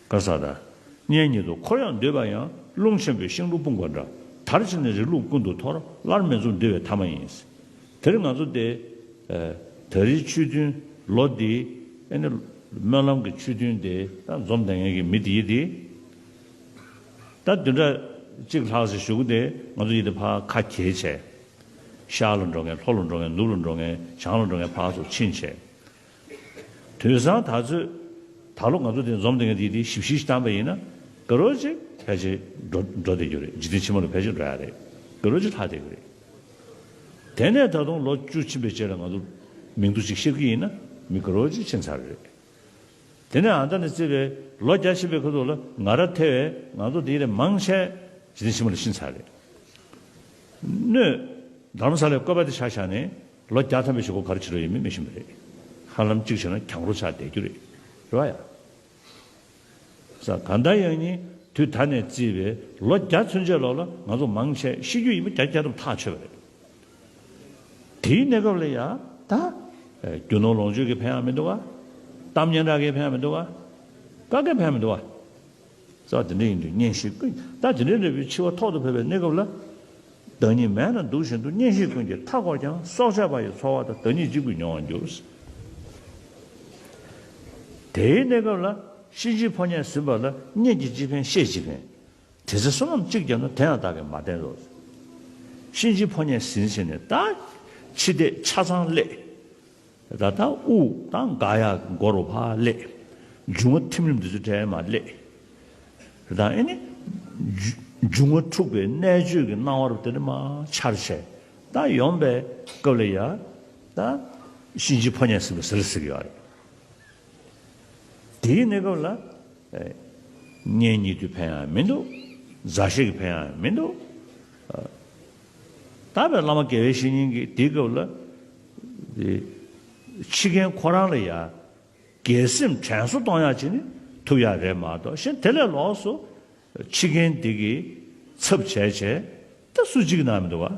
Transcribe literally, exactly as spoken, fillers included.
ག་ས་ད། གཉེན་ཉེ་དུ་འཁོར་ཡང་འདོད་པ་ཡང་། རླུང་ཆེན་པོས་ཤིང་རླུང་སྤུངས་པ་འདྲ། དར་ཕྱིན་ནས་རི་ཀླུང་ཀུན་ཏུ་འཐོར། སླར་མེ་འཛུམ་འདུ་བའི་ཐ་མ་ཡིན། དེར་ང་ཚོ་དེ། ད་རེས་ཆོས་ཐུན་ལོ་འདི། ཨེ་ནི། སྨོན་ལམ་གྱི་ཆོས་ཐུན་དེ་ད་འཛོམས་བསྡད་མཁན་གྱི་མི་དེ་ཡིན་དེ། ད་བདུན་ཕྲག་གཅིག་ལྷག་ཙམ་བཞུགས་དེ་ང་ཚོ་ཡིན་དེ་ཕར་ཁ་གྱེས་བྱས། ཤར་ལ་འགྲོ་མཁན་ལྷོ་ལ་འགྲོ་མཁན་ནུབ་ལ་འགྲོ་མཁན་བྱང་ལ་འགྲོ་མཁན་ཕར་ཚུར་ཕྱིན་བྱས། དུས་སང་ད་ཚོད། ད་ལོ་ང་ཚོ་དེ་འཛོམས་དེ་ག་དེ་དེ་ཞིབ་ཞིབ་བཏང་པ་ཡིན་ན། ག་རོ་ཅིག་ཕལ་ཆེར་འགྲོ་འགྲོ་བསྡད་རྒྱུ་རེད། འཇིག་རྟེན་ཕྱི་མ་ལ་ཕལ་ཆེར་འགྲོ་ཡ་རེད། ག་རོ་ཅིག་ལྷག་བསྡད་ཀྱི་རེད། དེ་ནས་ད་དུང་ལོ་བཅུ་ཕྱིན་པའི་རྗེས་ལ་ང་ཚོ་མིང་ཐོ་ཅིག་ཤར་གྱི་ཡིན་ན་མི་ག་རོ་ཅིག་ཕྱིན་ཚར་རེད། དེ་ནས་ཨ་མདའ་ནས་བརྩིས་པའི་ལོ་བརྒྱ་ཕྱིན་པའི་ཁ་ཐུག་ལ་ང་ར་ཐེ་བའི་ང་ཚོ་དེ་ལས་མང་ཆེ་འཇིག་རྟེན་ཕྱི་མ་ལ་ཕྱིན་ཚར་རེད། སྣོད། དྷ་རམ་ས་ལའི་བཀོད་པ་དེ་ཆ་བཞག་ནས་ལོ་བརྒྱ་ཐམ་པའི་གཞུག་གུ་ག་རེ་བྱེད་རོགས་ཡོད་མེད་མི་ཤེས་པ་རེད། ཧ་ལམ་གཅིག་བྱས་ན་གྱང་རོ་ཆགས་བསྡད་རྒྱུ་རེད། རེད་བ་ཡ། ས་གང་ལྟར་ཡང་ནི་དུས་ད་ནས་བརྩིས་པའི་ལོ་བརྒྱ་ཚུན་ཆད་ལོག་ལ་ང་ཚོ་མང་ཆེ་ཤི་རྒྱུ་ཡིན་པ་བརྒྱ་ཆ་བརྒྱ་ཐམ་ཐག་ཆོད་པ་རེད། དེའི་གནས་སྐབས་ལ་ཡ་ད། རྒྱུ་ནོར་ལོངས་སྤྱོད་ཀྱི་ཕན་ཡང་མི་འདུག་བ། གཏམ་སྙན་གྲགས་ཀྱི་ཕན་ཡང་མི་འདུག་བ། ཀ་ཀའི་ཕན་ཡང་མི་འདུག་བ། ས་དེ་འདྲ་ཡིན་དུས་གཉེན་བཤེས་ཀུན་ད་དེ་འདྲའི་འདྲ་བའི་འཆི་བ་ཐོག་ཏུ་ཕེབས་པའི་གནས་སྐབས་ལ། བདག་ཉིད་མལ་ན་འདུག་བཞིན་དུ་གཉེན་བཤེས་ཀུན་གྱིས་མཐའ་བསྐོར་ཀྱང་། སྲོག་ཆགས་པ་ཡི་འཚོ་བ་དང་། བདག་ཉིད་གཅིག་པུས་མྱོང་བར་འགྱུར། དེའི་གནས་སྐབས་ལ་གཤིན་རྗེའི་ཕོ་ཉས་ཟིན་པ་ལ། གཉེན་གྱིས་ཅི་ཕན་བཤེས་ཅི་ཕན། དེ་ཚེ་བསོད་ནམས་གཅིག་བརྒྱབ་ན། དེ་ཡང་བདག་གིས་མ་བསྟེན་རོགས། གཤིན་རྗེའི་ཕོ་ཉས་ཟིན་བྱས་ནས་ད། འཆི་ལྟས་ཆ་ཚང་སླེབས། ད་ལྟ་དབུགས་དང་འགག་ཡག་མགོ་རུ་ཕར་སླེབས། འབྱུང་བ་ཐིམ་རིམ་འདི་ཚོ་གྲས་མར་སླེབས། ད་ཨེ་ནི། འབྱུ་འབྱུང་བ་འཁྲུགས་པའི་གནད་གཅོད་ཀྱི་སྣང་བ་རུ་དེ་ནི་མར་འཆར་བྱས། ད་ཡོང་པའི་སྐབས་ལ་ཡ། ད། གཤིན་རྗེའི་ཕོ་ཉས་ཟིན་པ་ཟེར་ཟེར་གྱི་ཡོད་རེད། དེའི་གནས་སྐབས་ལ། ཨེ། གཉེན་ཉེ་དུའི་ཕན་ཡང་མི་འདུག་མཛའ་བཤེས་ཀྱི་ཕན་ཡང་མི་འདུག་ད་བའི་བླ་མ་དགེ་བའི་བཤེས་གཉེན་གྱིས་དེའི་སྐབས་ལ། དེ། འཆི་མཁན་ཁོ་རང་ལ་ཡ། དགེ་སེམས་དྲན་གསོ་གཏོང་ཡག་ཅིག་ནི་ཐུབ་ཡག་རེད་མ་གཏོགས། གཞན་དེ་ལས་ལོགས་སུ། འཆི་མཁན་འདི་གི་ཚབ་བྱས་བྱས། ད་སུ་གཅིག་གིས་གནང་མི་འདུག་བ།